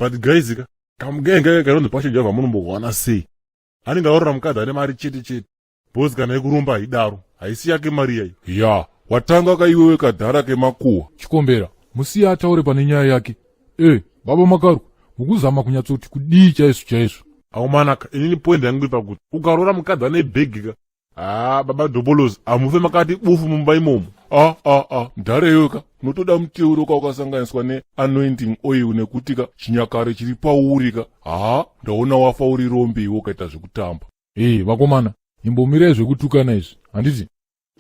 But guys ka, kamugenga kanonzi Passion Java munombohwana sei? Anenge aorora mukadzi ane mari chete chete. Boss kana yekuromba haidaro. Haisi yake mari yayo. Ya, watanga ka iwewe kadhara kemakuhwa. Chikombera, musiye ataure pane nyaya yake. Eh, baba Makarwe, mukuzama kunyatsoti kudii chaizvo chaizvo? Aumanaka, inini point yangu iri pakuti ukaroora mukadzi ane bhegi ka, haa baba Dobolos, hamufe makati bufu mumba imomo. Ah ah ah, mdhara iwe ka, unotoda muteuro ka ukasanganiswa neanointing oil nekuti ka chinyakare chiri pauri ka. Haa, ndaona wafa uri rombe iwe ukaita zvekutamba. Hey, vakomana, imbomirai zvekutukana izvi, handiti?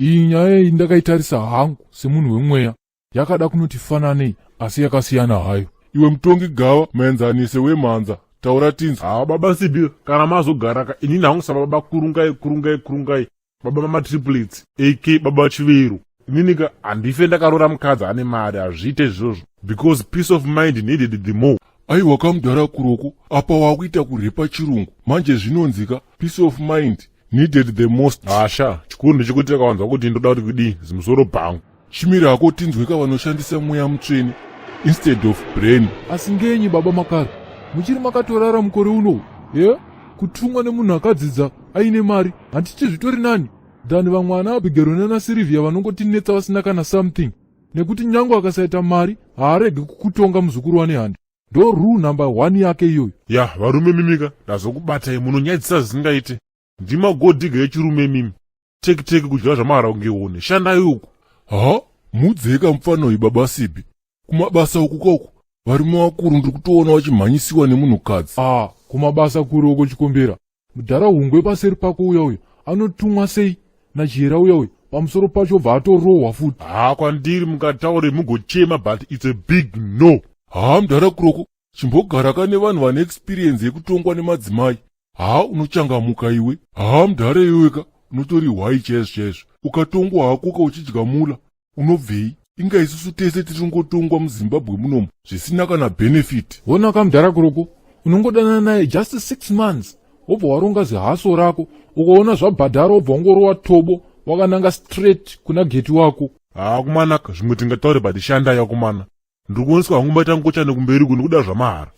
Iyi nyaya iyi ndakaitarisa hangu semunhu wemweya, yakada kunoti fananei asi yakasiyana hayo. Iwe mutongi gava muenzanise wemhanza, taura tinzwe. Haa baba Sibi, kana mazogara ka, inini hangu sababa Kurungai, Kurungai, Kurungai, baba mamatriplets, AK baba Chivero. Inini ka handife ndakaroora mukadzi ane mari, hazviite izvozvo because peace of mind needed the more. Aiwa kamudhara Kuroko, apa wakuita kurepa chirungu manje zvinonzika peace of mind needed the most. Hasha, chikuru ndechekuti takawanzwa kuti ndoda kuti kudii zimusoro bhangu. Chimira hako tinzwe ka vanoshandisa mweya mutsvene instead of brain. Asi ngenyi baba Makaro muchiri makatorara mukore unowu? Ye? Kutumwa nemunhu akadzidza aine mari handiti zvitori nani than vamwe ana Abigero nana Sylvia vanongotinetsa vasina kana something nekuti nyange akasaita mari haaregi kukutonga muzukuru waNehanda. Ndo rule number 1 yake iyoyo. Ya varume mimika ndazokubatai munonyadzisa zvisingaite. Ndima gold digger yechirume mimi. Teki teki kudya zvamahara kunge one. Shandai uku. Ha, mudzeka mupfano baba Sibi. Kumabasa uku kauku varume vakuru ndiri kutoona vachimhanyisiwa nemunhukadzi. Ah, kumabasa kuri uko Chikombera. Mudhara Hungwe paseri pako uya uya anotumwa sei naChihera uya uya pamusoro pacho obva atorohwa futi. Haa kwandiri mukataure mugochema but it's a big no. Haa mudhara Kuroko, chimbogara ka nevanhu vane experience yekutongwa nemadzimai. Haa unochangamuka iwe. Haa mudhara iwe ka, unotori hwai chaizvo chaizvo. Ukatongwa hako ka uchidya mula, unobvei? Inga isusu tese tiri kungotongwa muZimbabwe munomu zvisina kana benefit. Hona ka mudhara Kuroko, unongodanana naye just 6 months wobva waronga zihaso rako, ukaona zvabhadhara wobva wongorowa tobo wakananga straight kuna geti wako. Haa kumanaka, zvimwe tingataure but shandai akomana. Ndiri kuoneswa hangu maita ngochane kumberi kuno kuda zvamahara.